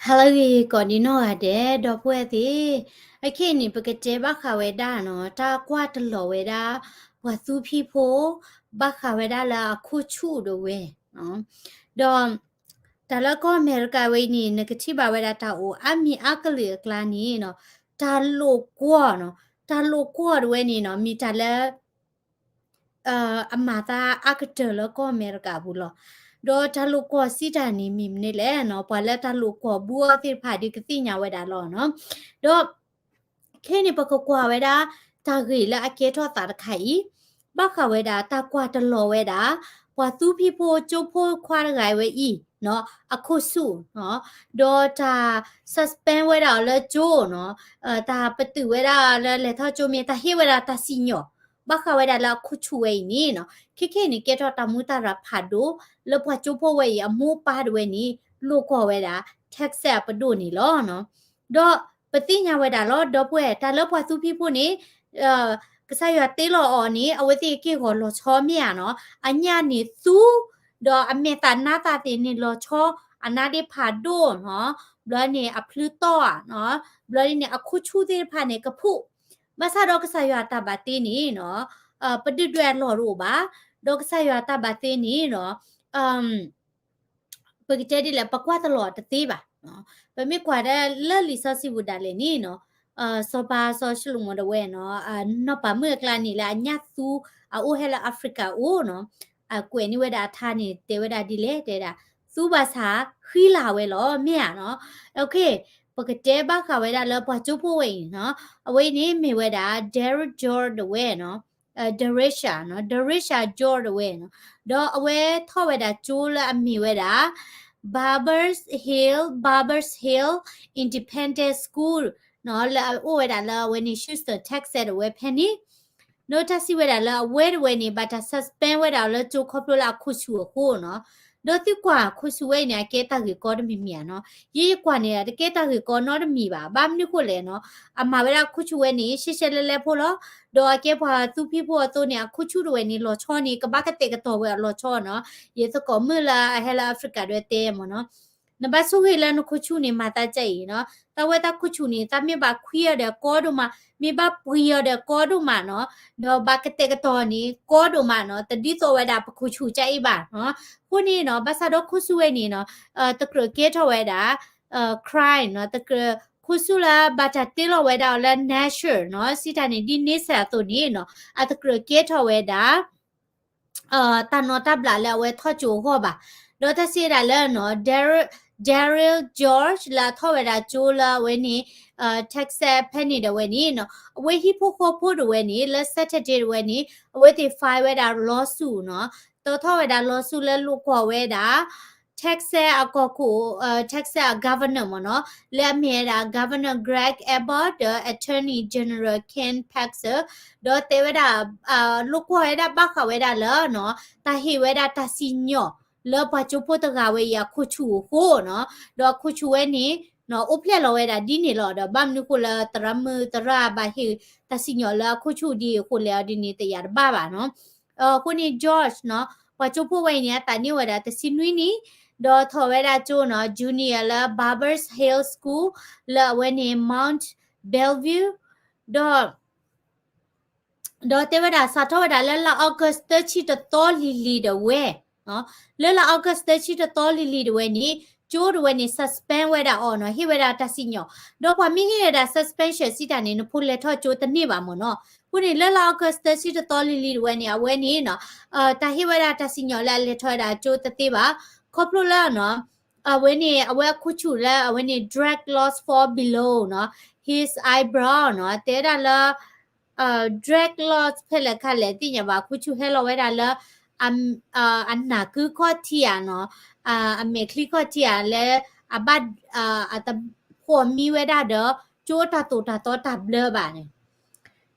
ဟါလၢအဂ့ၤ ကိးဒံနီၢ်ဂၤဒဲး ဒီပုၢ်ဝဲၢ်သ့ၣ်, အခဲအံၤန့ၣ် ပကတဲဘၣ်ဃးဝဲဒၣ်နီၤ တၢ်ကွၢ်တလီၤဝဲဒၣ် ပှၤသူဖံးဖိ ဘၣ်ဃးဝဲဒၣ်လၢအခိၣ်ဆူၣ်ဒၣ်ဝဲ, ဒီး တၢ်လၢကီၢ်အမဲရကၤဝဲအံၤန့ၣ် နကထံၣ်ဘၣ်ဝဲဒၣ်တၢ်အိၣ်အါမံၤအါကလုာ်အကျါန့ၣ်နီၤ, တၢ်လိာ်ကွီၢ်နီၤ, တၢ်လိာ်ကွီၢ်ဒၣ်ဝဲန့ၣ်နီၤ မ့ၢ်တၢ်လၢ အမၤသးအါကတၢၢ်လၢကီၢ်အမဲရကၤအပူၤလီၤ. ဒီးတၢ်လိာ်ကွီၢ်စံးတၢ်န့ၣ်မ့ၢ်မနုၤလဲၣ်နီၤ, ပှၤလၢတၢ်လိာ်ကွီၢ်ဘူးအီၤသ့ၣ်တဖၣ်ဒုးကသ့ၣ်ညါဝဲဒၣ်လီၤနီၤ. ဒီး ခဲအံၤန့ၣ် ပကကွၢ်ဝဲဒၣ် တၢ်ဂ့ၢ်လၢအကဲထီၣ်သးတခါအံၤ, ဘၣ်ဃးဝဲဒၣ်တၢ်ကွၢ်တလီၤဝဲဒၣ် ပှၤသူဖံးဖိကၠိဖိခွါတဂၤဝဲအံၤနီၤ အခိၣ်ဆူၣ်နီၤ, ဒီးတၢ် suspend ဝဲဒၣ်အီၤလၢကၠိနီၤ, တၢ်ပတုာ်ဝဲဒၣ်လၢလဲၤထီၣ်ကၠိမ့ၢ် တၢ်ဟ့ၣ်ဝဲဒၣ်တၢ်စံၣ်ညီၣ် ဘၣ်ဃးဝဲဒၣ်လၢအခိၣ်ဆူၣ်ဝဲအံၤန့ၣ်နီၤ, ခဲခဲအံၤန့ၣ် ကဲထီၣ်တၢ်မူတၢ်ရၤဖးဒိၣ် လၢပှၤကၠိဖိဝဲအံၤအမိၢ်အပၢ်ဒၣ်ဝဲန့ၣ် လိာ်ကွီၢ်ဝဲဒၣ် Texas အပဒိၣ်န့ၣ်လီၤနီၤ. ဒီးပသ့ၣ်ညါဝဲဒၣ်လီၤ ဒီပုၢ်ဝဲၢ် တၢ်လၢပှၤသူဖံးဖိန့ၣ် ကစၢ်ယွၤတ့လီၤအီၤန့ၣ် အဝဲသ့ၣ်က့ၢ်ဂီၤလီၤဆီမ့ၢ်ဧါနီၤ, အညၣ်န့ၣ်သူ, ဒီးအမဲာ်သးနါသးသ့ၣ်န့ၣ်လီၤဆီ, အနါဒ့ဖးဒိၣ်နီၤ, ဘျီန့ၣ်အဖျုတီၢ်ဧါနီၤ, ဘျီန့ၣ်အခိၣ်ဆူၣ်သ့ၣ်တဖၣ်န့ၣ်ကဖုၣ်, ဘၣ်ဆၣ်ဒီးကစၢ်ယွၤတၢ်ဘၣ်တ့န့ၣ်နီၤ, ပဒုၣ်ဒွဲၣ်အလီၢ်တအိၣ်ဘၣ်, ဒီးကစၢ်ယွၤတၢ်ဘၣ်တ့န့ၣ်နီၤ ပကတဲဒ်လဲၣ် ပကွၢ်တလီၤတသ့ဘၣ်. ပမ့ၢ်ကွၢ်ဒၣ်လၢလံာ်စီဆှံပူၤဒၣ်လဲာ်န့ၣ်နီၤ, စီၤပၤစီၤၡလိၤမိၤဒၣ်ဝဲနီၤ, နီၢ်ပၤမုၣ်အကျါန့ၣ်လၢအညၣ်သူ အအိၣ်ဟဲလၢ Africa အိၣ်နီၤ, အကွဲးန့ၢ်ဝဲဒၣ်အထါန့ၣ် တဲဝဲဒၣ်ဒ်လဲၣ် တဲဒၣ်, သူဘၣ်ဆၣ် ဃံလၤဝဲလီၤ မ့ၢ်ဧါနီၤ. ပကတဲဘၣ်ဃးဝဲဒၣ်လၢပှၤကၠိဖိဝဲအံၤနီၤ, အဝဲအံၤန့ၣ်မ့ၢ်ဝဲဒၣ် Daryl George ဒၣ်ဝဲနီၤ Derecha နီၤ, Derecha George ဒၣ်ဝဲနီၤ, ဒီးအဝဲထီၣ်ဝဲဒၣ်ကၠိလၢအမ့ၢ်ဝဲဒၣ် Barbers Hill, Barbers Hill Independent School နီၤ, လၢအအိၣ်ဝဲဒၣ်လၢအဝဲန့ၣ် Houston Texas ဒၣ်ဝဲဖဲန့ၣ်, ဒီးတၢ်စံးဝဲဒၣ်လၢအဝဲတဝဲန့ၣ် ဘၣ်တၢ် suspend ဝဲဒၣ်အီၤလၢကၠိခီဖျိလၢအခိၣ်ဆူၣ်အဃိနီၤ, ဒီးသုကွၢ်ခိၣ်ဆူၣ်ဝဲအံၤန့ၣ် အကဲတၢ်ဂ့ၢ်ကီတမံၤမံၤဧါနီၤ, ယဲယကွၢ်န့ၣ် တကဲတၢ်ဂ့ၢ်ကီနီတမံၤဘၣ်, ဘၣ်မနုၤဃိလဲၣ်နီၤ, အမၤဝဲဒၣ်အခိၣ်ဆူၣ်ဝဲန့ၣ် ရှဲရှဲလဲလဲဖိလီၤ, ဒီးအကဲပှၤသူဖံးဖိအသိးန့ၣ် အခိၣ်ဆူၣ်တဝဲန့ၣ် လီၤဆီန့ၣ် ကဘၣ်ကတဲာ်ကတီၤဝဲအလီၤဆီနီၤ, ယသကိးမုၣ်လၢအဟဲလၢ Africa ဒၣ်ဝဲတဲမ့ၢ်နီၤ နဘၣ်ဆိၣ်ဂ့ၤလၢနခိၣ်ဆူၣ်န့ၣ် မၤသးဒ်အံၤနီၤ, တၢ်ဝဲတၢ်ခိၣ်ဆူၣ်န့ၣ် တၢ်မ့ၢ်ဘၣ်ခွံအီၤဒီးကီဒိၣ်မး, မ့ၢ်ဘၣ်ပှ့ၤအီၤဒီးကီဒိၣ်မးနီၤ, ဒီးဘၣ်ကတဲာ်ကတီၤန့ၣ် ကီဒိၣ်မးနီၤ, တဒ်သိးဝဲဒၣ်ပခိၣ်ဆူၣ်ကအံၤဘၣ်နီၤ. အဃိန့ၣ်နီၤ ဘၣ်ဆၣ်ဒီးခိၣ်ဆူၣ်ဝဲန့ၣ်နီၤ, တကြၢးကဲထီၣ်ဝဲဒၣ် crime နီၤ, တကြၢး ခိၣ်ဆူၣ်လၢဘၣ်တၢ်တ့လီၤဝဲဒၣ်အီၤလၢ nature နီၤ, စံးတၢ်န့ၣ် ဒ် nature အသိးန့ၣ်နီၤ, အတကြၢးကဲထီၣ်ဝဲဒၣ် တၢ်နီၢ်တၢ်ဘျးလၢအဝဲထီၣ်ကၠိအဂီၢ်ဘၣ်. ဒီးတၢ်စံးဝဲဒၣ်လၢနီၤ Daryl, Daryl George လၢအထီၣ်ဝဲဒၣ်ကၠိလၢအဝဲန့ၣ် Texas ဖဲန့ၣ်ဒၣ်ဝဲန့ၣ်နီၤ, အဝဲဟံၣ်ဖိဃီဖိဒၣ်ဝဲန့ၣ် လၢ Saturday ဒၣ်ဝဲန့ၣ် အဝဲသ့ၣ် file ဝဲဒၣ် lawsuit နီၤ, တီထီၣ်ဝဲဒၣ် lawsuit လၢလိာ်ကွီၢ်ဝဲဒၣ် Texas အကီၢ်ခိၣ်, Texas အ governor မ့ၢ်နီၤ, လၢအမ့ၢ်ဝဲဒၣ် Governor Greg Abbott ဒီး Attorney General Ken Paxton, ဒီးတဲဝဲဒၣ် လိာ်ကွီၢ်ဝဲဒၣ်ဘၣ်ဃးဝဲဒၣ်လၢနီၤ, တၢ်ဟ့ၣ်ဝဲဒၣ်တၢ်စံၣ်ညီၣ် လၢပှၤကၠိဖိတဂၤဝဲအံၤအခိၣ်ဆူၣ်အဃိနီၤ, ဒီးအခိၣ်ဆူၣ်ဝဲန့ၣ် အိၣ်ဖျဲၣ်လီၤဝဲဒၣ်ဒ်န့ၣ်လီၤ. ဒီးဘၣ်မနုၤဃိလၢသရၣ်မုၣ်သရၣ်ဘၣ်ဟ့ၣ်တၢ်စံၣ်ညီၣ်လၢအခိၣ်ဆူၣ်ဒ်အံၤအဃိလဲၣ်အီၤဒ်န့ၣ် တယာ်တဘၣ်ဘၣ်နီၤ. အဃိန့ၣ် George နီၤ, ပှၤကၠိဖိဝဲအံၤန့ၣ် အသးနံၣ်အိၣ်ဝဲဒၣ်တဆံနွံနံၣ်, ဒီးထီၣ်ဝဲဒၣ်ကၠိနီၤ junior လၢ Barbers Hill School လၢအဝဲန့ၣ် Mount Bellevue, ဒီး ဒီးတဲဝဲဒၣ် စးထီၣ်ဝဲဒၣ်လၢလါ August သၢဆံတသီလံၤလံၤဒၣ်ဝဲ, လၢလါ August သၢဆံတသီလံၤလံၤဒၣ်ဝဲန့ၣ် ကၠိဒၣ်ဝဲန့ၣ် suspend ဝဲဒၣ်အီၤနီၤ, ဟ့ၣ်ဝဲဒၣ်တၢ်စံၣ်ညီၣ်, ဒီးပှၤမ့ၢ်ဟ့ၣ်ဝဲဒၣ် suspension စံးတၢ်န့ၣ် နဖိလဲၤထီၣ်ကၠိတန့ၢ်ဘၣ်မ့ၢ်နီၤ. အဃိန့ၣ် လၢလါ August သၢဆံတသီလံၤလံၤဒၣ်ဝဲန့ၣ် အဝဲန့ၣ်နီၤ, တၢ်ဟ့ၣ်ဝဲဒၣ်တၢ်စံၣ်ညီၣ်လၢအလဲၤထီၣ်ဝဲဒၣ်ကၠိတသ့ဘၣ်, ခီဖျိလၢနီၤ အဝဲန့ၣ် အဝဲအခိၣ်ဆူၣ်လၢအဝဲန့ၣ် drug laws fall below နီၤ, his eyebrow နီၤ, တဲဝဲဒၣ်လၢ drug laws ဖဲလဲၣ်ခါလဲၣ်သ့ၣ်ညါဘၣ်, အခိၣ်ဆူၣ်ဟဲလီၤဝဲဒၣ်လၢ အနၢ်ကုခီၣ်ထံးဧါနီၤ, အမဲာ်ချံခီၣ်ထံးဧါ လၢအဘၣ် အတဖှီၣ်မံဝဲဒၣ်ဒီး ကၠိတၢ်သိၣ်တၢ်သီတၢ်ဘျၢဘၣ်န့ၣ်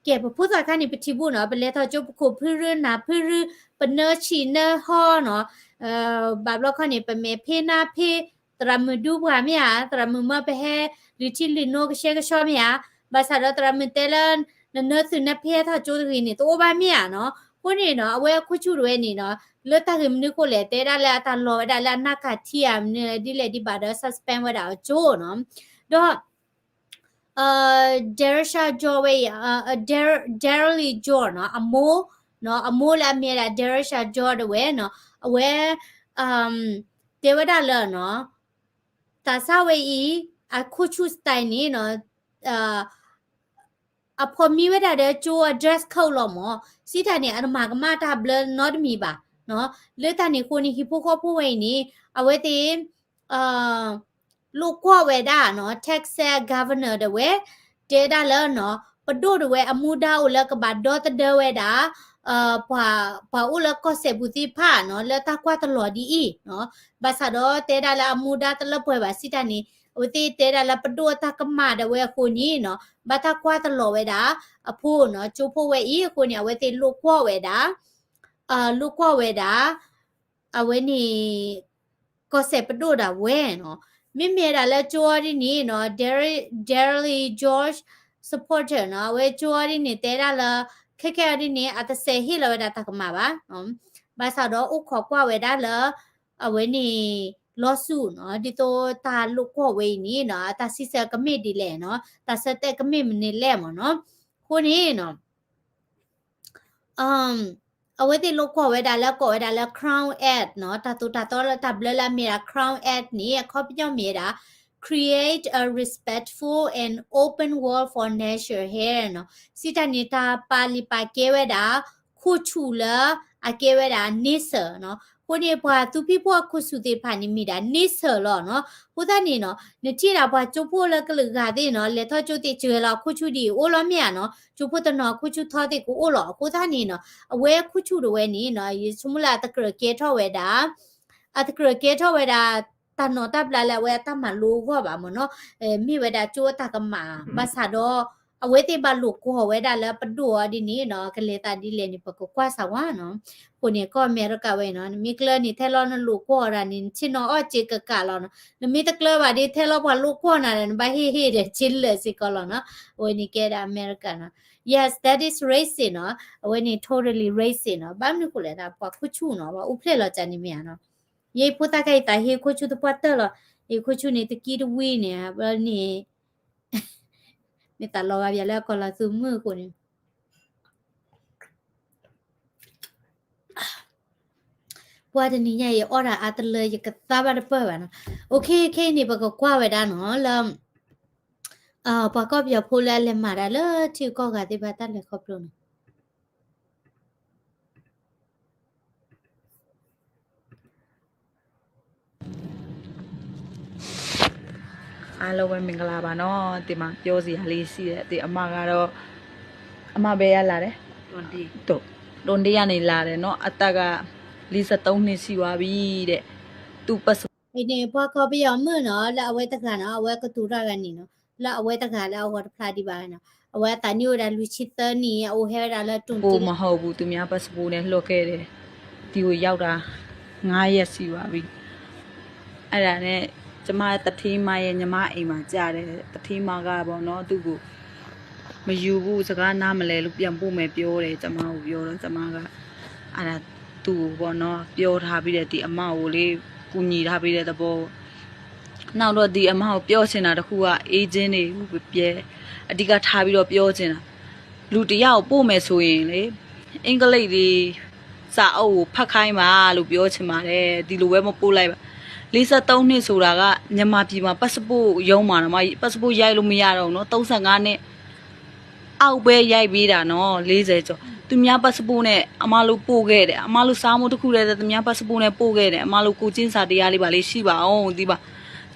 ကဲ ပဖိသၣ်ခါန့ၣ် ပထံၣ်ဘၣ်နီၤ, ပလဲၤထီၣ်ကၠိ ပခိၣ်ဖုရူ နၢ်ဖုရူ ပနၢဆံၣ်နၢဟီနီၤ, ဘၣ်ဘျီခီန့ၣ် ပမဲာ်ဖ့နါဖ့, သရၣ်မုၣ်ဒူပှၤမ့ၢ်ဧါ, သရၣ်မုၣ်မၢပဟဲလုၢ်ထံလုၢ်နိကဆှဲကဆှီမ့ၢ်ဧါ, ဘၣ်ဆၣ်ဒီးသရၣ်မုၣ်တဲလၢ နနၢသုၣ်နၢဖ့ဟဲထီၣ်ကၠိတဂ့ၤန့ၣ် တအိၣ်ဘၣ်မ့ၢ်ဧါနီၤ. အဃိန့ၣ်နီၤ အဝဲအခိၣ်ဆူၣ်တဝဲန့ၣ်နီၤ လၢတၢ်ဂ့ၢ်မနုၤအဃိလဲၣ် တဲဒၣ်လၢအတၢ်လီၤဝဲဒၣ်လၢအနၢ်ကၤထံဧါ မနုၤဒ်လဲၣ်ဒ်ဘၣ်ဒီး suspend ဝဲဒၣ်အကၠိနီၤ. ဒီး Derek Chauvin ဝဲအံၤ Daryl George နီၤ အမိၢ်နီၤ အမိၢ်လၢအမ့ၢ်ဝဲဒၣ် Derek Chauvin တဝဲနီၤ အဝဲ တဲဝဲဒၣ်လၢနီၤ သးစၢ်ဝဲအံၤ အခိၣ်ဆူၣ် style န့ၣ်နီၤ အဖိးမံဝဲဒၣ်ဒီးကၠိအ dress code လီၤမၢ် စံးတၢ်န့ၣ် အတမၤကမၣ်တၢ်ဘျၢနီတမံၤဘၣ်နီၤ. လၢတၢ်န့ၣ်အဃိန့ၣ် ဟံၣ်ဖိဃီဖိဝဲအံၤန့ၣ် အဝဲသ့ၣ် လိာ်ကွီၢ်ဝဲဒၣ်နီၤ Texas Governor တဝဲ တဲဒၣ်လၢနီၤ ပဒိၣ်တဝဲအမူဒါအိၣ်လၢကဘၣ်ဒီသဒၢဝဲဒၣ် ပှၤ ပှၤအိၣ်လၢကီၢ်စဲၣ်ပူၤသ့ၣ်တဖၣ်နီၤ လၢတၢ်ကွၢ်တလီၤဒ်အံၤနီၤ. ဘၣ်ဆၣ်ဒီးတဲဒၣ်လၢအမူဒါတလၢပှဲၤဘၣ်စံးတၢ်န့ၣ် အဝဲသ့ၣ်တဲဒၣ်လၢပဒိၣ်အတၢ်ကမၣ်ဒၣ်ဝဲအဃိန့ၣ်နီၤ ဘၣ်တၢ်ကွၢ်တလီၤဝဲဒၣ် အဖိနီၤ ကၠိဖိဝဲအံၤအဃိန့ၣ် အဝဲသ့ၣ်လိာ်ကွီၢ်ဝဲဒၣ် လိာ်ကွီၢ်ဝဲဒၣ် အဝဲန့ၣ် ကီၢ်စဲၣ်ပဒိၣ်ဒၣ်ဝဲနီၤ. မ့မ့ၢ်ဒၣ်လၢကၠိအီၤဒ်န့ၣ်နီၤ Daryl George supporter နီၤ အဝဲကၠိအီၤဒ်န့ၣ် တဲဒၣ်လၢ ခဲခဲအီၤဒ်န့ၣ် အတစဲးဟ့ၣ်လီၤဝဲဒၣ်တၢ်ကမၣ်ဘၣ်. ဘၣ်ဆၣ်ဒီးအိၣ်ခိးကွၢ်ဝဲဒၣ်လၢ အဝဲန့ၣ် lawsuit နီၤ ဒ်သိးတၢ်လိာ်ကွီၢ်ဝဲအံၤန့ၣ်နီၤ အတၢ်စံးဆၢကမ့ၢ်ဒ်လဲၣ်နီၤ တၢ်ဆၢတဲာ်ကမ့ၢ်မနုၤလဲၣ်မၢ်နီၤ. အဃိန့ၣ်နီၤ အဝဲသ့ၣ်လိာ်ကွီၢ်ဝဲဒၣ်လၢကိးဝဲဒၣ်လၢ Crown Act နီၤ တၢ်သိၣ်တၢ်သီလၢတၢ်ဘျၢလၢအမ့ၢ်ဒၣ် Crown Act န့ၣ် အခီပညီမ့ၢ်ဝဲဒၣ် create a respectful and open world for natural hair နီၤ. စံးတၢ်န့ၣ် တၢ်ပာ်လုၢ်ပာ်ကဲဝဲဒၣ် ခိၣ်ဆူၣ်လၢအကဲဝဲဒၣ် nature နီၤ. အဃိန့ၣ် ပှၤသူဖံးဖိအခိၣ်ဆူၣ်သ့ၣ်တဖၣ်န့ၣ်မ့ၢ်ဒၣ် nature လီၤနီၤ. အဃိသတးန့ၣ်နီၤ နထံၣ်ဒၣ်ပှၤကၠိဖိလၢကလုာ်ဂၤသ့ၣ်နီၤ လဲၤထီၣ်ကၠိသ့ၣ်စှၤလီၤ အခိၣ်ဆူၣ်ဒ်အံၤအိၣ်လီၤမ့ၢ်ဧါနီၤ. ကၠိဖိတနီၤအခိၣ်ဆူၣ်ထီသ့ၣ်ကအိၣ်လီၤ. အဃိသတးန့ၣ်နီၤ အဝဲအခိၣ်ဆူၣ်တဝဲန့ၣ်နီၤ ယဆိကမိၣ်လၢအတကြၢးကဲထီၣ်ဝဲဒၣ် အတကြၢးကဲထီၣ်ဝဲဒၣ် တၢ်နီၢ်တၢ်ဘျးလၢအဝဲအတၢ်မၤလိအဂီၢ်ဘၣ်မၢ်နီၤ. မ့ၢ်ဝဲဒၣ်ကၠိအတၢ်ကမၣ် ဘၣ်ဆၣ်ဒီး အဝဲသ့ၣ်ဘၣ်လိာ်ကွီၢ်ဝဲဒၣ်လၢပဒိၣ်အီၤဒ်န့ၣ်နီၤ ကလဲၤသးဒ်လဲၣ်န့ၣ် ပကကွၢ်စၢ်ဝဲနီၤ. အဃိန့ၣ် ကီၢ်အမဲရကၤဝဲနီၤ နမ့ၢ်ကျၢန့ၣ် ထဲလီၤနလိာ်ကွီၢ်ဒၣ်န့ၣ် နဆ့ၣ်နီၤအီၣ်စ့ကကးလီၤနီၤ. နမ့ၢ်တကျၢဘၣ်ဒ်ထဲလီၤပှၤလိာ်ကွီၢ်နၤဒီး နဘၣ်ဟ့ၣ်ဟ့ၣ်ဒီးစ့လၢာ်စ့ၢ်ကီးလီၤနီၤ. အဝဲန့ၣ်ကဲဒၣ်အမဲရကၤနီၤ. Yes, that is racist နီၤ. အဝဲန့ၣ် totally racist နီၤ. ဘၣ်မနုၤအဃိလဲၣ် ပှၤခိၣ်ဆူၣ်နီၤ ပှၤအိၣ်ဖျဲၣ်လီၤကန့ၣ်မ့ၢ်ဧါနီၤ. ယဖိသၣ်ခဲအံၤသးဟ့ခိၣ်ဆူၣ်သပှၢ်တၢၢ်လီၤ. ယခိၣ်ဆူၣ်န့ၣ်တကံတဝံၤန့ၣ် ဘျီန့ၣ် မ့ၢ်သးလီၤဂာ်ပယီၤလၢအကီၢ်လီၤသူၣ်မုၢ်အဃိန့ၣ် ပှၤတနံၤညါအံၤ အီၣ်တၢ်အါတလၢယကသါဘၣ်တပၢၢ်ဘၣ်နီၤ. အိၣ်ခ့ခဲအံၤန့ၣ် ပကကွၢ်ဝဲဒၣ်နီၤ လၢ ပှၤကီၢ်ပယီၤဖိလၢအလဲၤမၤတၢ်လၢထံဂုၤကီၢ်ဂၤသ့ၣ်တဖၣ်တၢ်လဲၤခီဖျိနီၤ. အားလုံးပဲမင်္ဂလာပါနော် တင်ပါ ပြောစရာလေးရှိတယ် တင် အမကတော့ အမဘယ်ကလာတယ် တိုန်တေးကနေလာတယ်နော် အသက်က လေးဆယ့်သုံးနှစ်ရှိသွားပြီတဲ့ သူ့ passport န့ၣ် ပှၤကီၢ်ပယီၤမုၣ်နီၤ လၢအဝဲတဂၤနီၤ အဝဲကတိၤတၢ်ဂၤန့ၣ်နီၤ လၢအဝဲတဂၤလၢအဂီၢ်တဖျါဒံးဘၣ်နီၤ အဝဲအသးနံၣ်အိၣ်ဝဲဒၣ်လွံၢ်ဆံသၢနံၣ် အအိၣ်ဟဲဝဲဒၣ်လၢ တိုန်တေး မဟုတ်ဘူး သူများ passport နဲ့လွှတ်ခဲ့တယ် ဒီကိုရောက်တာ ငါးရက်ရှိပါပြီ အဲ့ဒါနဲ့ ကျမသထေးမရဲ့ညီမအိမ်မှာကျတယ် သထေးမကပေါ့နော် သူ့ကို မယူဘူး စကားနားမလည်လို့ပြန်ပို့မယ်ပြောတယ် ကျမကိုပြောတော့ ကျမက အဲ့ဒါ သူ့ကိုပေါ့နော် ပြောထားပြီးတဲ့ ဒီအမကိုလေ ကူညီထားပြီးတဲ့သဘော နောက်တော့ ဒီအမကိုပြောချင်တာတစ်ခုက agent တွေကိုပဲ အဓိကထားပြီးတော့ပြောချင်တာ လူတစ်ယောက်ကိုပို့မယ်ဆိုရင်လေ အင်္ဂလိပ်တွေ စာအုပ်ကိုဖတ်ခိုင်းပါလို့ပြောချင်ပါတယ် ဒီလိုပဲမပို့လိုက်ပါ လေးဆယ့်သုံးနှစ်ဆိုတာက မြန်မာပြည်မှာ passport ရုံးမှာနော် passport ရိုက်လို့မရတော့ဘူးနော် သုံးဆယ့်ငါးနှစ် အောက်ပဲရိုက်ပေးတာနော် လေးဆယ်ကျော် သူများ passport နဲ့အမလို့ပို့ခဲ့တယ် အမလို့စာမှုတစ်ခုတည်း သူများ passport နဲ့ပို့ခဲ့တယ် အမလို့ကိုယ်ချင်းစာတရားလေးပါလေးရှိပါအောင် ဒီပါ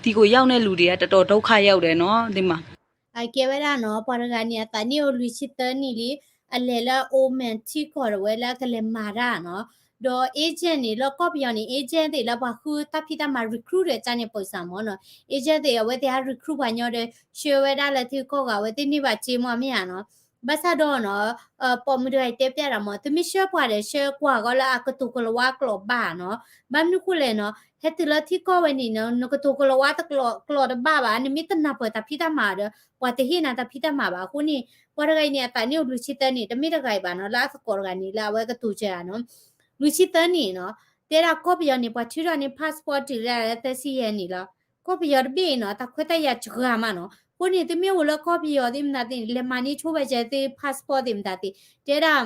ဒီကိုရောက်တဲ့လူတွေကတော်တော်ဒုက္ခရောက်တယ်နော် ဒီမှာ အကဲဝဲဒၣ်နီၤ ပှၤတဂၤန့ၣ် အသးနံၣ်အိၣ်လွံၢ်ဆံသၢနံၣ်လံ အလဲၤလၢ Oman ထံကီၢ်တဝဲလၢကလဲၤမၤတၢ်နီၤ, ဒီး agent န့ၣ် လၢကီၢ်ပယီၤန့ၣ် agent သ့ၣ်လၢပှၤဃုတၢ်ဖံးတၢ်မၤ recruit ဒီးကန့ၣ် ပၢၢ်စၢ်မၢ်နီၤ, agent သ့ၣ် အဝဲသ့ၣ်ဟး recruit ပှၤညီဒီး ဆှၢဝဲဒၣ်လၢထံကီၢ်ဂၤ အဝဲသ့ၣ်န့ၢ်ဘၣ်စ့မၢ်မ့ၢ်ဧါနီၤ. ဘၣ်ဆၣ်ဒီးနီၤ ပိာ်မုၣ်တဂၤအံၤတဲပျဲဒၣ်မ့ၢ် သုမ့ၢ်ဆှၢပှၤဒီးဆှၢကွၢ်ဂီၤလၢအကတိၤကလၤဝါကျိာ်ဘၣ်နီၤ. ဘၣ်မနုၤဃိလဲၣ်နီၤ ဟဲတုၤလၢထံကီၢ်ဝဲန့ၣ်နီၤ နကတိၤကလၤဝါတကျိာ် ကျိာ်တဘၣ်ဘၣ် နမ့ၢ်တနၢ်ပၢၢ်တၢ်ဖံးတၢ်မၤဒီး ပှၤတဟ့ၣ်နၤတၢ်ဖံးတၢ်မၤဘၣ်အဃိန့ၣ် ပှၤတဂၤအံၤန့ၣ် အသးနံၣ်အိၣ်လွံၢ်ဆံသၢနံၣ် တမ့ၢ်တဂၤအံၤဘၣ်နီၤ လၢအသကိးတဂၤန့ၣ် လၢအဝဲကတိၤစၢၤဧါနီၤ လွံၢ်ဆံသၢနံၣ်နီၤ တဲဒၣ်ကီၢ်ပယီၤန့ၣ် ပှၤထုးထီၣ်န့ၢ် passport တုၤလၢသၢဆံယဲၢ်နံၣ်လီၤ. ကီၢ်ပယီၤတဘ့ၣ်အံၤနီၤ တၢ်ခွဲးတၢ်ယာ်စှၤမးနီၤ. အဃိန့ၣ် သုမ့ၢ်အိၣ်လၢကီၢ်ပယီၤသ့ၣ်မတၤသ့ၣ်န့ၣ် လဲၤမၤန့ၢ်ဆိဝဲကဲသု passport သ့ၣ်မတၤသ့ၣ် တဲဒၣ်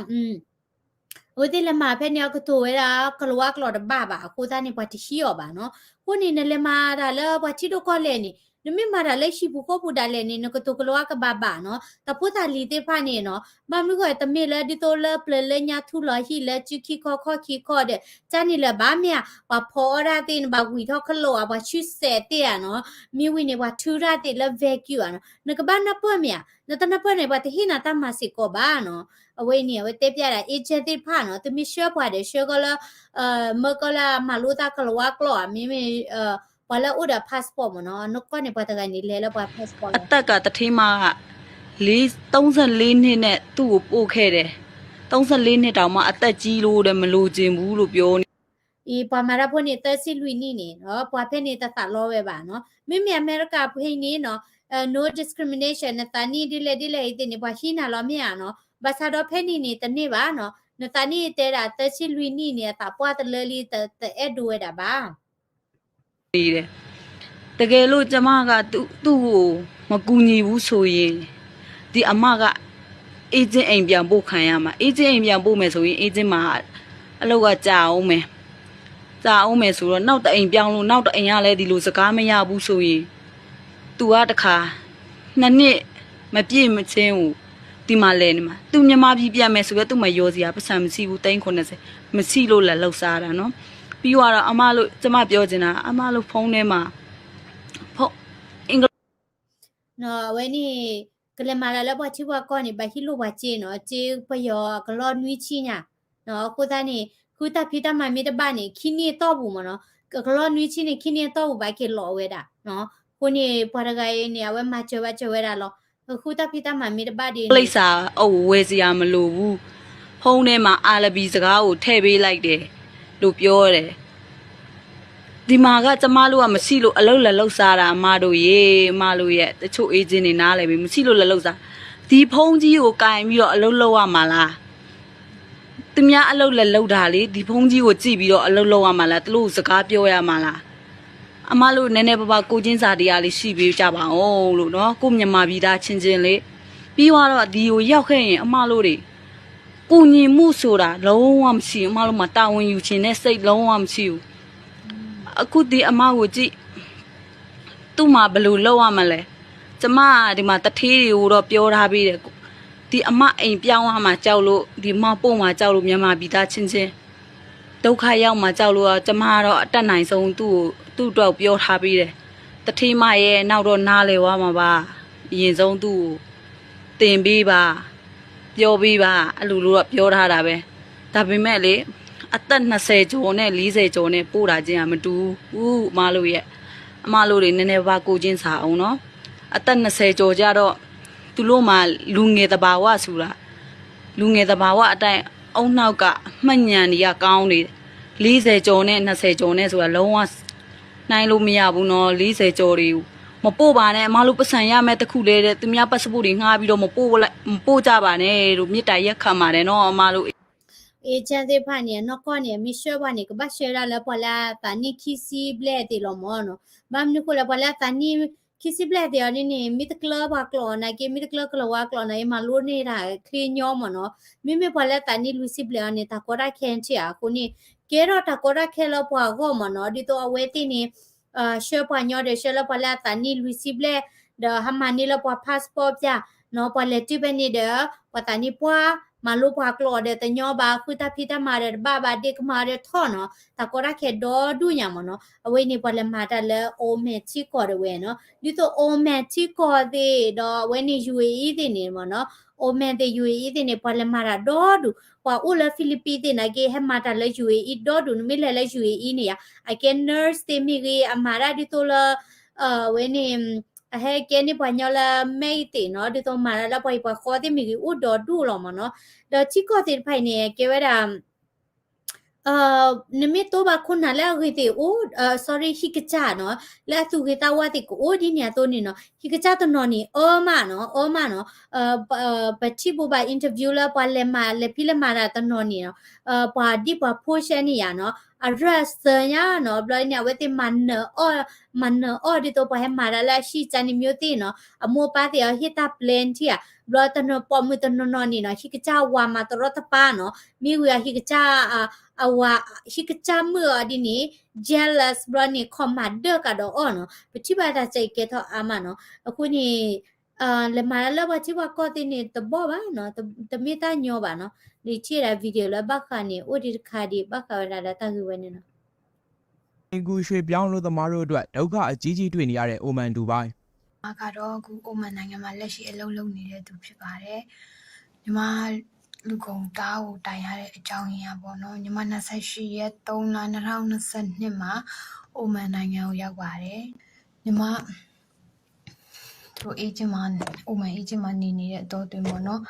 အဝဲသ့ၣ်လဲၤမၤဖဲန့ၣ် အကတိၤဝဲဒၣ် ကလၤဝါကျိာ်တဘၣ်ဘၣ် အဃိသတးန့ၣ် ပှၤတဟံးအီၤဘၣ်နီၤ. အဃိန့ၣ် နလဲၤမၤတၢ်လၢပှၤထံဒိၣ်ကီၢ်လဲၢ်န့ၣ် နမ့ၢ်မၤတၢ်လၢဟံၣ်ပူၤဃီပူၤဒၣ်လဲာ်န့ၣ် နကတိၤကလၤဝါကဘၣ်ဘၣ်နီၤ. တၢ်ဖိတၢ်လံၤသ့ၣ်တဖၣ်န့ၣ်နီၤ ဘၣ်မနုၤဃိ တမ့ၢ်လၢဒ်သိးလၢပျၢၤလၢညါထူလီၤဟံၣ်လၢ စုခံခီခီၣ်ခံခီၣ်ဒီး ကန့ၣ်လၢၤဘၣ်မ့ၢ်ဧါ, ပှၤဖီအီၣ်တၢ်သ့ၣ် နဘၣ်ဝံၤထီၣ်ခလိာ်ဧါ, ပှၤဆူစဲးသ့ၣ်ဧါနီၤ, မ့ၢ်ဝံၤန့ၣ် ပှၤထုတၢ်သ့ၣ်လၢ vacuum ဧါနီၤ, နကဘၣ်နၢ်ပၢၢ်မ့ၢ်ဧါ, နတနၢ်ပၢၢ်န့ၣ် ပှၤတဟ့ၣ်နၤတၢ်မၤစ့ၢ်ကီးဘၣ်နီၤ. အဝဲအံၤန့ၣ် အဝဲတဲပျဲဒၣ် agent သ့ၣ်တဖၣ်နီၤ, သုမ့ၢ်ဆှၢပှၤဒီးဆှၢကီးလၢ မၢကီးလၢအမၤလိတၢ်ကလၤဝါကျိာ်ဧါ, မ့မ့ၢ် ပှၤလၢအအိၣ်ဒီး passport မ့ၢ်နီၤ, နကွၢ်န့ၣ် ပှၤတဂၤန့ၣ် လဲၤလၢပှၤ passport လီၤ. အသက်ကတထ့မး လေး, သုံးဆယ့်လေးနှစ်နဲ့ သူ့ကိုပို့ခဲ့တယ်. သုံးဆယ့်လေးနှစ်တောင်မှ အသက်ကြီးလို့တဲ့ မလိုချင်ဘူးလို့ပြောနေ. အံၤ ပှၤမၤတၢ်ဖိန့ၣ် သၢဆံလွံၢ်နံၣ်န့ၣ်နီၤ, ပှၤဖဲန့ၣ်တသးလီဝဲဘၣ်နီၤ. မ့မ့ၢ်အမဲရကၤဖဲအံၤန့ၣ်နီၤ, no discrimination နသးနံၣ်ဒ်လဲၣ်ဒ်လဲၣ်အံၤသ့ၣ်န့ၣ် ပှၤဟံးနၤလီၤမ့ၢ်ဧါနီၤ. ဘၣ်ဆၣ်ဒီးဖဲန့ၣ်န့ၣ် တန့ၢ်ဘၣ်နီၤ, နသးနံၣ်တဲဒၣ် သၢဆံလွံၢ်နံၣ်န့ၣ် အသးပှၢ်တလၢလံ တအဲၣ်ဒိးဝဲဒၣ်ဘၣ်. တကယ်လို့ ကျမက သူ့, သူ့ကို မကူညီဘူးဆိုရင် ဒီအမက အေးချင်းအိမ်ပြန်ပို့ခံရမှာ. အေးချင်းအိမ်ပြန်ပို့မယ်ဆိုရင် အေးချင်းမှာ အလုပ်က ကြာအောင်မယ်. ကြာအောင်မယ်ဆိုတော့ နောက်တစ်အိမ်ပြောင်းလို့ နောက်တစ်အိမ်ကလည်း ဒီလိုစကားမရဘူးဆိုရင် သူကတခါ နှစ်နှစ်မပြည့်မချင်းကို ဒီမှာလဲနေမှာ. သူမြန်မာပြည်ပြန်မယ်ဆိုတော့ သူ့မှာရောစရာပိုက်ဆံမရှိဘူး, သိန်းခုနှစ်ဆယ် မရှိလို့လာလုပ်စားတာနော်. ပြီးတော့ အမလို့ ကျမပြောချင်တာ အမလို့ဖုန်းထဲမှာ ဖုန်း အင်္ဂလိပ် နီၤ, အဝဲန့ၣ် ကလဲၤမၤတၢ်လၢပှၤထံပှၤကီၢ်န့ၣ် ဘၣ်ဟံးလိာ်ပှၤစ့နီၤ, စ့ပယီၤအကလီၢ်နွံဆံညါ, အဃိသတးန့ၣ် ဃုတၢ်ဖံးတၢ်မၤမ့ၢ်တဘၣ်န့ၣ် ခံနံၣ်အတီၢ်ပူၤမ့ၢ်နီၤ, အကလီၢ်နွံဆံန့ၣ် ခံနံၣ်အတီၢ်ပူၤဘၣ်က့ၤလီၤဝဲဒၣ်, အဃိန့ၣ် ပှၤတဂၤအံၤန့ၣ် အဝဲမၤစၢၤဝဲစၢၤဝဲဒၣ်လီၤ, ဃုတၢ်ဖံးတၢ်မၤမ့ၢ်တဘၣ်ဒ်န့ၣ် လိပ်စာအုပ်ဝယ်စရာမလိုဘူး, ဖုန်းထဲမှာ အာရဘီစကားကို ထည့်ပေးလိုက်တယ်လို့ပြောတယ်. ဒီမှာက ကျမတို့က မရှိလို့ အလုပ်လာလုပ်စားတာ အမတို့ရေ, အမတို့ရဲ့ တချို့ agent တွေ နားလည်ပြီ, မရှိလို့ လာလုပ်စား, ဒီဖုန်းကြီးကို ကိုင်ပြီးတော့ အလုပ်လုပ်ရမှာလား. သူများအလုပ်လာလုပ်တာလေ, ဒီဖုန်းကြီးကို ကြည့်ပြီးတော့ အလုပ်လုပ်ရမှာလား, သူတို့ကို စကားပြောရမှာလား. အမတို့ နည်းနည်းပါးပါး ကိုယ်ချင်းစာတရားလေး ရှိပေးကြပါဦးလို့နော်, ကိုယ့်မြန်မာပြည်သားချင်းချင်းလေး. ပြီးတော့ ဒီကိုရောက်ခဲ့ရင် အမတို့တွေ ကူညီမှုဆိုတာ လုံးဝမရှိဘူး, အမတို့မှာ တာဝန်ယူချင်တဲ့စိတ် လုံးဝမရှိဘူး. အခု ဒီအမကိုကြည့်, သူ့မှာ ဘယ်လိုလုပ်ရမလဲ. ကျမ ဒီမှာ သူဌေးတွေကိုတော့ ပြောထားပေးတယ်, ဒီအမအိမ်ပြောင်းရမှာကြောက်လို့, ဒီအမပို့မှာကြောက်လို့, မြန်မာပြည်သားချင်းချင်း ဒုက္ခရောက်မှာကြောက်လို့, ကျမကတော့ အတတ်နိုင်ဆုံး သူ့ကို, သူ့အတွက် ပြောထားပေးတယ်. သူဌေးမရဲ့ နောက်တော့ နားလည်သွားမှာပါ, အရင်ဆုံး သူ့ကို သင်ပေးပါ, ပြောပေးပါ, အဲ့လိုလိုတော့ ပြောထားတာပဲ. ဒါပေမဲ့လေ, အသက်နှစ်ဆယ်ကျော်နဲ့ လေးဆယ်ကျော်နဲ့ ပို့တာချင်းက မတူဘူး, အမတို့ရဲ့, အမတို့တွေ နည်းနည်းပါးပါး ကိုယ်ချင်းစာအောင်နော်. အသက်နှစ်ဆယ်ကျော်ကျတော့ သူတို့မှာ လူငယ်သဘာဝဆိုတာ, လူငယ်သဘာဝအတိုင်း ဦးနှောက်က မှတ်ဉာဏ်တွေက ကောင်းနေတယ်. လေးဆယ်ကျော်နဲ့ နှစ်ဆယ်ကျော်နဲ့ဆိုတာ လုံးဝ နိုင်လို့မရဘူးနော်, လေးဆယ်ကျော်တွေကို မပို့ပါနဲ့, အမတို့ ပိုက်ဆံရမယ့်တစ်ခုတည်းတဲ့, သူများ passport တွေ ငှားပြီးတော့ မပို့လိုက်, မပို့ကြပါနဲ့လို့ မေတ္တာရပ်ခံပါတယ်နော်, အမတို့. agent သ့ၣ်တဖၣ်န့ၣ် အနီၢ်ကီၢ်န့ၣ် မ့ၢ်ဆှၢပှၤန့ၣ် ကဘၣ်ဆှၢဒၣ်လၢပှၤလၢအသးနံၣ်ခံဆံဘျဲၣ်သ့ၣ်လီၤမ့ၢ်နီၤ. ဘၣ်မနုၤဃိလဲၣ် ပှၤလၢအသးနံၣ်ခံဆံဘျဲၣ်သ့ၣ်အီၤဒ်န့ၣ် မ့ၢ်တကျၢပှၤကျိာ်နာ်က့, မ့ၢ်တကျၢကလၤဝါကျိာ်နာ်က့ မၤလိန့ၢ်တၢ်ချ့ညီမ့ၢ်နီၤ. မ့မ့ၢ်ပှၤလၢအသးနံၣ်လွံၢ်ဆံဘျဲၣ်အီၤန့ၣ် တၢ်ကီတၢ်ခဲထံၣ်ဧါ, အဃိန့ၣ် ကဲထီၣ်တၢ်ကီတၢ်ခဲလၢပှၤအဂီၢ်မ့ၢ်နီၤ, ဒ်သိးအဝဲသ့ၣ်န့ၣ် ဆှၢပှၤညီဒီး ဆှၢလၢပှၤလၢအသးနံၣ်လွံၢ်ဆံဘျဲၣ်, ဒီးဟးမၤန့ၢ်လၢပှၤ passport ပျၢ်နီၤ, ပှၤလဲၤတုၤဖဲန့ၣ်ဒီး ပှၤသးနံၣ်ပှၢ် မၤလိပှၤကျိာ်ဒီးတညီဘၣ်, ဃုတၢ်ဖံးတၢ်မၤဒီးတဘၣ်ဘၣ်, ဒ့ၣ်ကမၤဒီးထီၣ်နီၤ, တၢ်ကီတၢ်ခဲဒီဒူၣ်ညါမ့ၢ်နီၤ. အဝဲန့ၣ် ပှၤလဲၤမၤတၢ်လၢ Oman ထံကီၢ်ဒၣ်ဝဲနီၤ, ဒ်သိး Oman ထံကီၢ်သ့ၣ်ဒီး အဝဲန့ၣ် UAE သ့ၣ်န့ၣ်မ့ၢ်နီၤ, Oman သ့ၣ် UAE သ့ၣ်န့ၣ် ပှၤလဲၤမၤတၢ်ဒီဒူၣ်, ပှၤအိၣ်လၢ Philippines သ့ၣ်နာ်က့ ဟဲမၤတၢ်လၢ UAE ဒီဒူၣ်, နမ့ၢ်လဲၤလၢ UAE န့ၣ်ယါ, အကဲ nurse သ့ၣ်မ့ၢ်ဂ့ၤ, အမၤတၢ်ဒ်သိးလၢ အဝဲန့ၣ် အဟဲကဲန့ၢ်ပှၤညီလၢမဲအံၤသ့ၣ်နီၤ, ဒ်သိးမၤတၢ်လၢပှၤဟံၣ်ပှၤဃီသ့ၣ်မ့ၢ်ဂ့ၤ အိၣ်ဒီးဒူၣ်လီၤမ့ၢ်နီၤ. ဒီးထံကီၢ်သ့ၣ်တဖၣ်အံၤန့ၣ် ကဲဝဲဒၣ် နမ့ၢ်တိၢ်ဘၣ်ခိၣ်နၢ်လၢအဂ့ၤသ့ၣ်အိၣ်, sorry, ဟံၣ်ကစၢ်နီၤ, လၢအသူၣ်ဂ့ၤသးဝါသ့ၣ်ကအိၣ်ဒ်န့ၣ်အသိးန့ၣ်နီၤ, ဟံၣ်ကစၢ်တနီၤန့ၣ် အၢမးနီၤ, အၢမးနီၤ. ပထံၣ်ဘိးဘၣ် interview လၢပှၤလဲၤမၤလဲၤဖံးလဲၤမၤတၢ်တနီၤန့ၣ်နီၤ, ပှၤဒ်ပှၤဖိရှဲန့ၣ်ယါနီၤ, အရၢၢ်စၢၤညါနီၤ, ဘျီန့ၣ် အဝဲသ့ၣ်မၤနၢၤအီၣ်, မၤနၢၤအီၣ်ဒ်သိးပှၤဟဲမၤတၢ်လၢအဟံၣ်ကစၢ်န့ၣ် မျိုးသ့ၣ်နီၤ, အမိၢ်အပၢ်သ့ၣ်အဟ့ၣ်တၢ် plan ထံၣ်ဧါ, ဘျီတနီၤပိာ်မုၣ်တနီၤနီၤန့ၣ်နီၤ, ဟံၣ်ကစၢ်ဝၤမၤတရီတပါနီၤ, မ့ၢ်ဝံၤအဟံၣ်ကစၢ် အဝၤ ဟံၣ်ကစၢ်မုၣ်အီၤဒ်န့ၣ် jealous ဘျီန့ၣ် ခီမၤဒၢၣ်ကဒီးအီၤနီၤ, ပထံၣ်ဘၣ်တၢ်စဲအံၤကဲထီၣ်အါမးနီၤ. အဃိန့ၣ် လဲၤမၤတၢ်လၢပှၤထံပှၤကီၢ်သ့ၣ်န့ၣ်တဘီၣ်ဘၣ်နီၤ, တမ့ၢ်တၢ်ညီဘၣ်နီၤ. ဒ်ထံၣ်ဝဲဒၣ် video လၢဘၣ်ဃးန့ၣ် အိၣ်ဒံးတခါဒံး ဘၣ်ဃးဝဲဒၣ်လၢတၢ်ဂ့ၢ်ဝဲန့ၣ်နီၤ. အိမ်ငှေ့ရွှေ့ပြောင်းအလုပ်သမားတွေအတွက် ဒုက္ခအကြီးကြီးတွေ့နေရတဲ့ Oman Dubai မကတော့ အခု Oman နိုင်ငံမှာ လက်ရှိအလုပ်လုပ်နေတဲ့သူဖြစ်ပါတယ်။ ညီမ လူကုန်တားကိုတိုင်ရတဲ့အကြောင်းရင်းကပေါ့နော်၊ ညီမ နှစ်ဆယ့်ရှစ်ရက် သုံးလ နှစ်ထောင့်နှစ်ဆယ့်နှစ်မှာ Oman နိုင်ငံကိုရောက်ပါတယ်။ ညီမ တို့ agent မှာ Oman agent မှာနေနေတဲ့အတောအတွင်းပေါ့နော်၊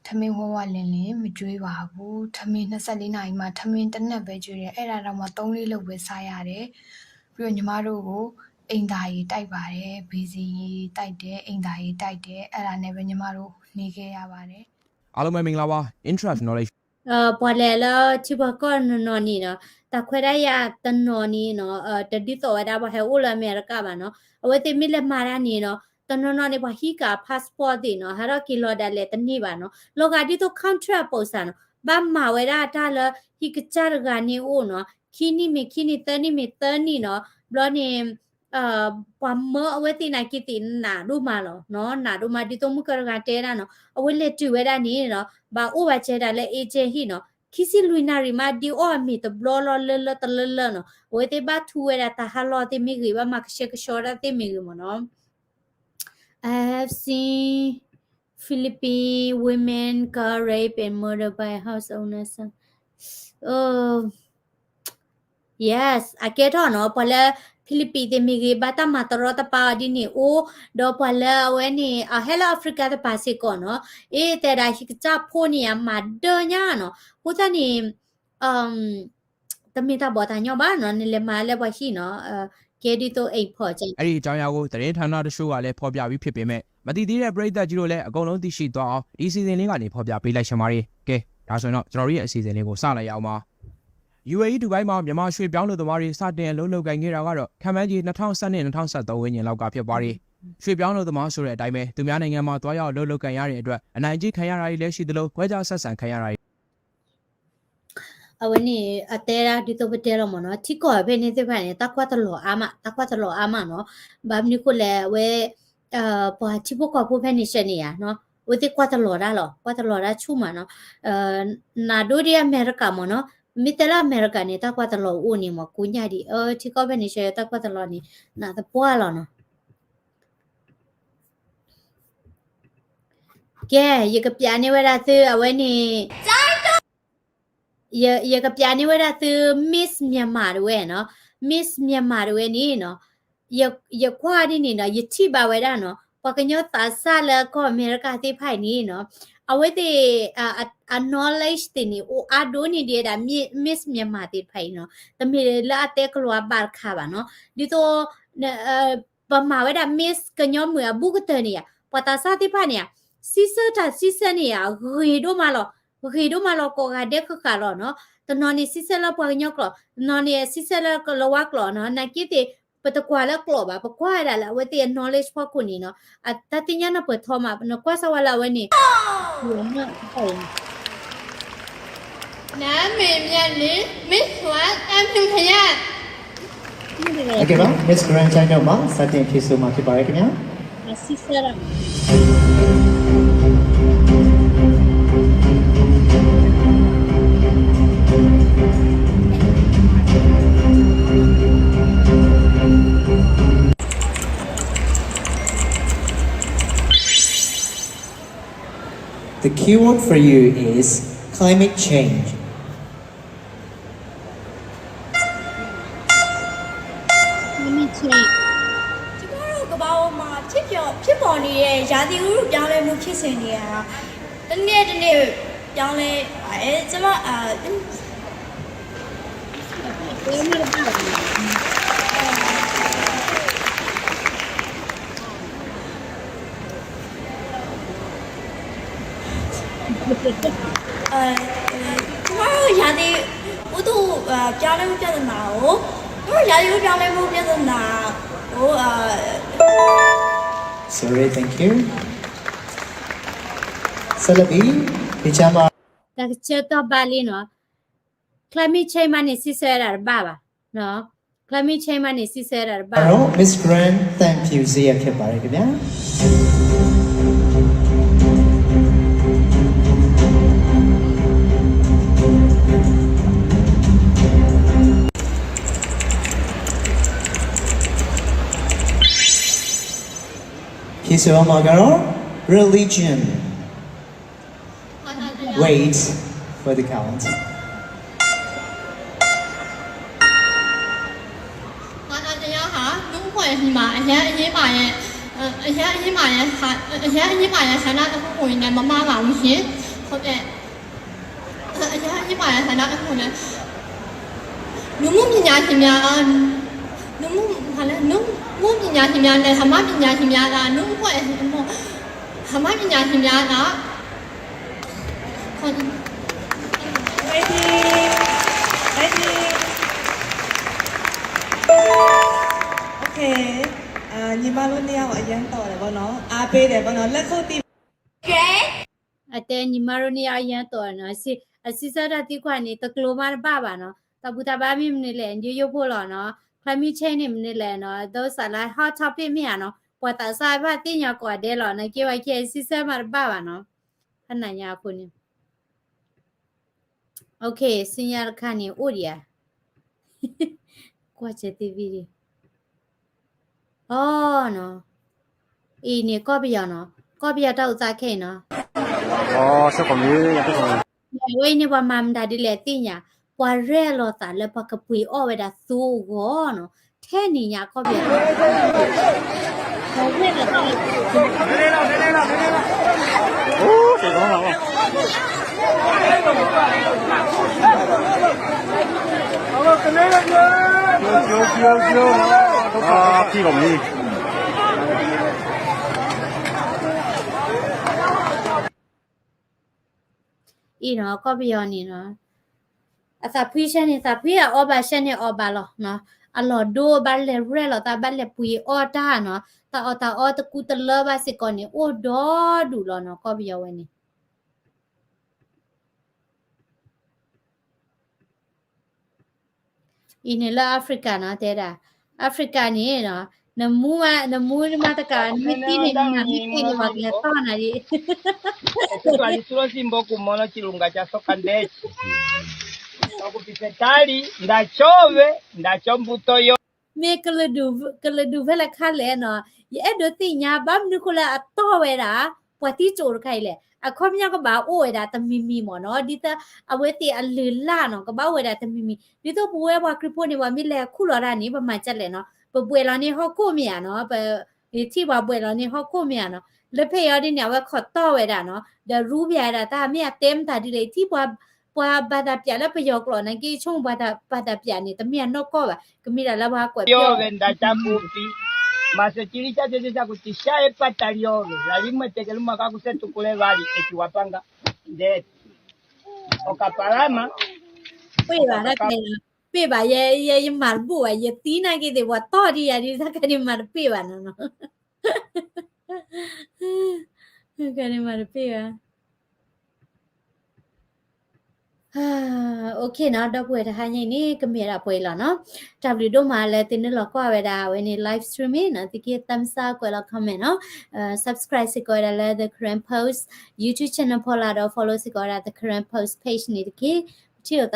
ထမင်းဝဝလင်လင်မကျွေးပါဘူး။ ထမင်း နှစ်ဆယ့်လေးနာရီမှာ ထမင်းတစ်နပ်ပဲကျွေးတယ်။ အဲ့ဒါတောင်မှ သုံးလေးလုပ်ပဲစားရတယ်။ ပြီးတော့ ညီမတို့ကို အိမ်သာရေတိုက်ပါတယ်။ ဘီစင်ရေတိုက်တယ်။ အိမ်သာရေတိုက်တယ်။ အဲ့ဒါနဲ့ပဲ ညီမတို့နေခဲ့ရပါတယ်။ အားလုံးပဲမင်္ဂလာပါ။ Interest knowledge ပှၤလဲၤလၢထံပှၤကီၢ်နီၤနီၤန့ၣ်နီၤ, တၢ်ခွဲးတၢ်ယာ်တနီၤန့ၣ်နီၤ, တဒ်သိးဝဲဒၣ်ပှၤဟဲအိၣ်လၢအမဲရကၤဘၣ်နီၤ. အဝဲသ့ၣ်မ့ၢ်လဲၤမၤတၢ်န့ၣ်နီၤ, တနီၤနီၤန့ၣ် ပှၤဟံးက့ၤ passport သ့ၣ်နီၤ, ဟးထီၣ်က့ၤလီၤဒၣ်လဲာ်တန့ၢ်ဘၣ်နီၤ. လီၤဂာ်ဒ်သိး contract အပိာ်စၢ်နီၤ, ဘၣ်မၤဝဲဒၣ်တၢ်လၢဟံၣ်ကစၢ်တဂၤန့ၣ်အိၣ်နီၤ, ခံနံၣ်မ့ၢ်ခံနံၣ် သၢနံၣ်မ့ၢ်သၢနံၣ်နီၤ, ဘျီန့ၣ် ပှၤမၢအဝဲသ့ၣ်နာ်က့သ့ၣ်နးဒိၣ်မးလီၤနီၤ, နးဒိၣ်မး ဒ်သိးမုၢ်ကၢတဂၤတဲဒၣ်နီၤ, အဝဲလဲၤတုၤဝဲဒၣ်န့ၣ်နီၤ, ဘၣ်အိၣ်ဘၣ်စဲဒၣ်လၢ agent ဟံၣ်နီၤ, ခံဆံလွံၢ်နၣ်ရံၣ်မး ဒ်အီၣ်အမ့ၤတဘျီလီၤလၢလၢတလၢလၢနီၤ, အဝဲသ့ၣ်ဘၣ်ထူဝဲဒၣ်တၢ်ဟးလီၢ်သ့ၣ်မ့ၢ်ဂ့ၤ ဘၣ်မၤကဆှဲကဆှီတၢ်သ့ၣ်မ့ၢ်ဂ့ၤမ့ၢ်နီၤ. I have seen Philippine women got raped and murdered by house owners. Oh, yes, အကဲထီၣ်နီၤ, ပှၤလၢ Philippine သ့ၣ်မ့ၢ်ဂ့ၤ ဘၣ်တၢ်မၤတရီတပါအီၤဒ်န့ၣ်အိၣ်, ဒီးပှၤလၢအဝဲန့ၣ် အဟဲလၢ Africa တပၤစ့ၢ်ကီးနီၤ, အ့ တဲဒၣ်ဟံၣ်ကစၢ်ဖိန့ၣ် အမၤဒၢၣ်ညါနီၤ, အဃိသတးန့ၣ် တမ့ၢ်တၢ်ဘီၣ်တၢ်ညီဘၣ်နီၤ, နလဲၤမၤလၢပှၤဟံၣ်နီၤ, ကဲဒ်သိးအိမ်ဖောက် အဲဒီအကြောင်းအရာကို သတင်းဌာနတချို့ကလည်း ဖော်ပြပြီးဖြစ်ပေမဲ့ မသိသေးတဲ့ပရိသတ်ကြီးတို့လည်း အကုန်လုံးသိရှိသွားအောင် ဒီစီဇန်လေးကနေ ဖော်ပြပေးလိုက်ချင်ပါတယ်။ ကဲ ဒါဆိုရင်တော့ ကျွန်တော်တို့ရဲ့အစီအစဉ်လေးကို စလိုက်ရအောင်ပါ။ ယူအေအီး ဒူဘိုင်မှာ မြန်မာရွှေ့ပြောင်းလုပ်သမားတွေ စတင်အလုပ်လုပ်ကိုင်ခဲ့တာကတော့ ခန့်မှန်းခြေ နှစ်ထောင့်ဆယ့်နှစ် နှစ်ထောင့်ဆယ့်သုံး ဝန်းကျင်လောက်က ဖြစ်ပါတယ်။ ရွှေ့ပြောင်းလုပ်သမားဆိုတဲ့အတိုင်းပဲ သူများနိုင်ငံမှာ သွားရောက်အလုပ်လုပ်ကိုင်ရတဲ့အတွက် အနိုင်ကျင့်ခံရတာတွေလည်းရှိသလို ခွဲခြားဆက်ဆံခံရတာတွေ အဝဲန့ၣ် အတဲဒၣ်ဒ်သိးပတဲလီၤမ့ၢ်နီၤ, ထံကီၢ်ဖဲန့ၣ်သ့ၣ်တဖၣ်န့ၣ် တၢ်ကွၢ်တလီၤအါမး, တၢ်ကွၢ်တလီၤအါမးနီၤ. ဘၣ်မနုၤဃိလဲၣ် အဝဲ ပှၤထံဖိကီၢ်ဖိဖဲန့ၣ်ဆဲန့ၣ်ယါနီၤ, အဝဲသ့ၣ်ကွၢ်တလီၤတၢ်လီၤ, ကွၢ်တလီၤတၢ်ဆူၣ်မးနီၤ. နဒိဒ်အမဲရကၤမ့ၢ်နီၤ, မ့ၢ်တဲလၢအမဲရကၤန့ၣ် တၢ်ကွၢ်တလီၤအိၣ်န့ၣ်မ့ၢ် ကူညါဒံး, ထံကီၢ်ဖဲန့ၣ်ဆဲ တၢ်ကွၢ်တလီၤန့ၣ် နသပှၢ်လီၤနီၤ. ကဲ ယကပြးန့ၢ်ဝဲဒၣ်သု အဝဲန့ၣ် ယကပြးန့ၢ်ဝဲဒၣ်သု Miss Myanmar တဝဲနီၤ, Miss Myanmar တဝဲန့ၣ်နီၤ, ယကွၢ်ဒ်န့ၣ်နီၤ, ယထံၣ်ဘၣ်ဝဲဒၣ်နီၤ, ပှၤကညီသးစၢ်လၢကီၢ်အမဲရကၤသ့ၣ်တဖၣ်အံၤန့ၣ်နီၤ, အဝဲသ့ၣ် အ knowledge သ့ၣ်န့ၣ် အိၣ်အါဒိၣ်န့ၢ်ဒံးဝဲဒၣ် Miss Myanmar သ့ၣ်တဖၣ်အံၤနီၤ, တမ့ၢ်လၢအတဲကလီၤအါဘၣ်တခါဘၣ်နီၤ, ဒ်သိး ပမၤဝဲဒၣ် Miss ကညီမုၣ်အဘူးကတၢၢ်န့ၣ်ယါ, ပှၤသးစၢ်သ့ၣ်တဖၣ်န့ၣ်ယါ, စံးဆၢတၢ်စံးဆၢန့ၣ်ယါ ဂ့ၤဒိၣ်မးလီၤ, ဂ့ၤဒိၣ်မးလီၤ ကိးဂၤဒဲးဃၣ်ဃၣ်လီၤနီၤ. တနီၤန့ၣ်စံးဆၢလၢပှၤကညီကျိာ်, တနီၤန့ၣ်စံးဆၢလၢကလၤဝါကျိာ်နီၤ, နာ်က့သ့ၣ် ပတကွၢ်လၢကျိာ်ဘၣ်, ပကွၢ်ဝဲဒၣ်လၢအဝဲသ့ၣ်အ knowledge ဖီခိၣ်န့ၣ်နီၤ, အတၢ်သ့ၣ်ညါနၢ်ပၢၢ်ထီမး, နကွၢ်စၢ်ဝဲလၢအဝဲန့ၣ် နာမည်မျက်နှာ မစ်ဝမ် အမ်နူဖယၢ် ဟုတ်ကဲ့ပါ Miss Grand China မှာ စတင်ဖြေဆိုမှာဖြစ်ပါတယ်ခင်ဗျာ။ အစီအစဉ် The keyword for you is climate change. Climate change. ကျမတို့ကမ္ဘာပေါ်မှာ ချ ဖြစ်ပေါ်နေတဲ့ ရာသီဥတုပြောင်းလဲမှုဖြစ်စဉ်တွေက တနေ့တနေ့ပြောင်းလဲပါတယ်။ ကျမ အာ ကျမတို့ရာသီဥတု အာ ပြောင်းလဲမှုပြဿနာကို ကျမတို့ရာသီဥတုပြောင်းလဲမှုပြဿနာကို အာ Sorry, thank you. ဆက်လက်ပြီး teacher မ တၢ်ကဆၢတီၢ်ဘၣ်လံနီၤ, climate change မးန့ၣ် စံးဆၢဝဲဒၣ်တဘၣ်ဘၣ်, climate change မးန့ၣ် စံးဆၢဝဲဒၣ်တဘၣ်ဘၣ်. Miss Grand သံဖြူဇေယျ ဖြစ်ပါတယ်ခင်ဗျာ။ ဖြေဆိုရမှာကတော့ religion. Wait for the count. ဘာသာတရားဟာ လူ့အဖွဲ့အစည်းမှာ အရမ်းအရေးပါတဲ့ အရမ်းအရေးပါတဲ့ အရမ်းအရေးပါတဲ့ ဆန္ဒတစ်ခုကိုလည်း မမှားပါဘူးရှင်။ ဟုတ်တယ်။ အရမ်းအရေးပါတဲ့ ဆန္ဒတစ်ခုနဲ့ လူမှုပညာရှင်များ လူမှု ဘာလဲ လူမှုပညာရှင်များနဲ့ ဓမ္မပညာရှင်များက လူ့အဖွဲ့အစည်းအဖို့ ဓမ္မပညာရှင်များက Ready. Ready. Okay. အာ ညီမတို့နှစ်ယောက်အရမ်းတော်တယ်ပေါ့နော်။ အားပေးတယ်ပေါ့နော်။ လက်ခုပ်တီး Okay. အတဲ ညီမတို့နှစ်ယောက် အရမ်းတော်တယ်နော်. အစံးဆၢတၢ်သံကွၢ်န့ၣ် တကျိၤမးတဘၣ်ဘၣ်နော်. တၢ်ဘူၣ်တၢ်ဘါမ့ၢ်မနုၤလဲၣ် ယိယိဖိလီၤနော်. Climate change န့ၣ်မနုၤလဲၣ်နော်. Those are like hot topic မ့ၢ်ဧါနော်. ပှၤသးစၢ်ဘၣ်သ့ၣ်ညါကိးဂၤဒဲးလီၤ. နာ်က့ဝဲခဲအံၤ စံးဆၢမးတဘၣ်ဘၣ်နော်. ဟါနၤညါအဃိန့ၣ် Okay, ဆူညါတခါန့ၣ် အိၣ်ဒံးဧါ. ကွၢ်စဲၤသ့ video. အီနီၤ, အံၤန့ၣ် ကီၢ်ပယီၤနီၤ, ကီၢ်ပယီၤတၢ်အိၣ်သးခဲအံၤနီၤ. အဝဲအံၤန့ၣ် ပှၤမၤမတၤဒ်လဲၣ်သ့ၣ်ညါ, ပှၤရဲၣ်လီၤသးလၢပှၤကပှ့ၤအီၣ်ဝဲဒၣ်သိအဂီၢ်နီၤ. ထဲန့ၣ်ညါကီၢ်ပယီၤ အံၤနီၤ ကီၢ်ပယီၤန့ၣ်နီၤ, အသးဖှံဆဲန့ၣ် သးဖှံအီၣ်ဘၣ်ဆဲန့ၣ်အီၣ်ဘၣ်လီၤနီၤ. အလီၢ်ဒိဘၣ်လဲၤရဲၣ်လီၤသး ဘၣ်လဲၤပှ့ၤအီၣ်တၢ်နီၤ. တၢ်အီၣ်တၢ်အီတကူတလၢဘၣ်စ့ၢ်ကီးန့ၣ် အိၣ်ဒီဒူၣ်လီၤနီၤ ကီၢ်ပယီၤဝဲန့ၣ်. အံၤန့ၣ်လၢ Africa နီၤ တဲဒၣ်, Africa န့ၣ်နီၤ, နမူမး နမူမးတကး နမ့ၢ်သံန့ၣ် နမၤမ့ၢ်သ့န့ၣ် ပှၤကလဲၤတီၢ်နၤဒ်. Tutwali tulo simbo ku mono chilunga cha soka ndeci. Okupita tali, ndachove, ndachombuto yo. မ့ၢ်ကလုာ်ဒူၣ်ဖဲလဲၣ်ခါလဲၣ်နီၤ, ယအဲၣ်ဒိးသ့ၣ်ညါ ဘၣ်မနုၤဃိလၢအတီၢ်ဝဲဒၣ် ပှၤသံကၠိတခါအံၤလဲၣ်. အခီပညီကဘၣ်အိၣ်ဝဲဒၣ်တမံၤမံၤမ့ၢ်နီၤ, ဒ်သိးအဝဲသ့ၣ်အလုၢ်အလၢ်နီၤ ကဘၣ်အိၣ်ဝဲဒၣ်တမံၤမံၤ. ဒ်သိးပဝဲပှၤခရံာ်ဖိန့ၣ် ပှၤမ့ၢ်လဲၤခူၣ်လီၤတၢ်န့ၣ် ပမၤကလဲၣ်နီၤ, ပဘှဲးလီၤန့ၢ်ဟီၣ်ခိၣ်မ့ၢ်ဧါနီၤ, ပ ယထံၣ်ပှၤဘှဲးလီၤန့ၢ်ဟီၣ်ခိၣ်မ့ၢ်ဧါနီၤ. လၢဖဲအံၤဒ်န့ၣ် အဝဲခိးတီၢ်ဝဲဒၣ်နီၤ, ဒီးရူဘၣ်ဝဲဒၣ်တၢ် မ့ၢ်အတဲမတၤဒ်လဲၣ် ယထံၣ်ပှၤ ပှၤဘၣ်သးပျးလၢပယီၤကျိာ်နာ်က့ ဆိကမိၣ်ပှၤဘၣ်သးပျးန့ၣ် တမ့ၢ်အနီၢ်ကီၢ်ဘၣ်, ကမ့ၢ်ဒၣ်လၢပှၤကွဲးပျီၢ်ဝဲ Masicilica, cecilia, kutishaye pata liove, lalimweteke lumwaka kusetukule vali, ekiwapanga, ndeti, okapalama, ပ့ၢ်ဘၣ်တၢ်ခဲအံၤ, ပ့ၢ်ဘၣ် ယဲ ယဲ ယမၤတဘူၣ်ဘၣ်, ယသံနာ်က့သ့ၣ် ပှၤတီၢ်ဒံးယၤဒ် တၢ်ခဲန့ၣ်မၤတပ့ၢ်ဘၣ်နီၤနီၤ. တၢ်ခဲန့ၣ်မၤတပ့ၢ်ဘၣ်. Okay နီၤ, ဒီပုၢ်ဝဲၢ်တဟါညါအံၤန့ၣ် ကမ့ၢ်ဒၣ်ပှဲၤလီၤနီၤ. တၢ်ဘျုးဒိၣ်မးလၢသုနုာ်လီၤကွၢ်ဝဲဒၣ်အဝဲန့ၣ် live stream န့ၣ်နီၤ, သုကဟ့ၣ် thumbs up ကွဲးလီၤ comment နီၤ, subscribe စ့ၢ်ကီးဝဲဒၣ်လၢ The Karen Post YouTube channel ဖီလာ်ဒီး follow စ့ၢ်ကီးဝဲဒၣ် The Karen Post page န့ၣ်တက့ၢ်. ပထံၣ်လိာ်သး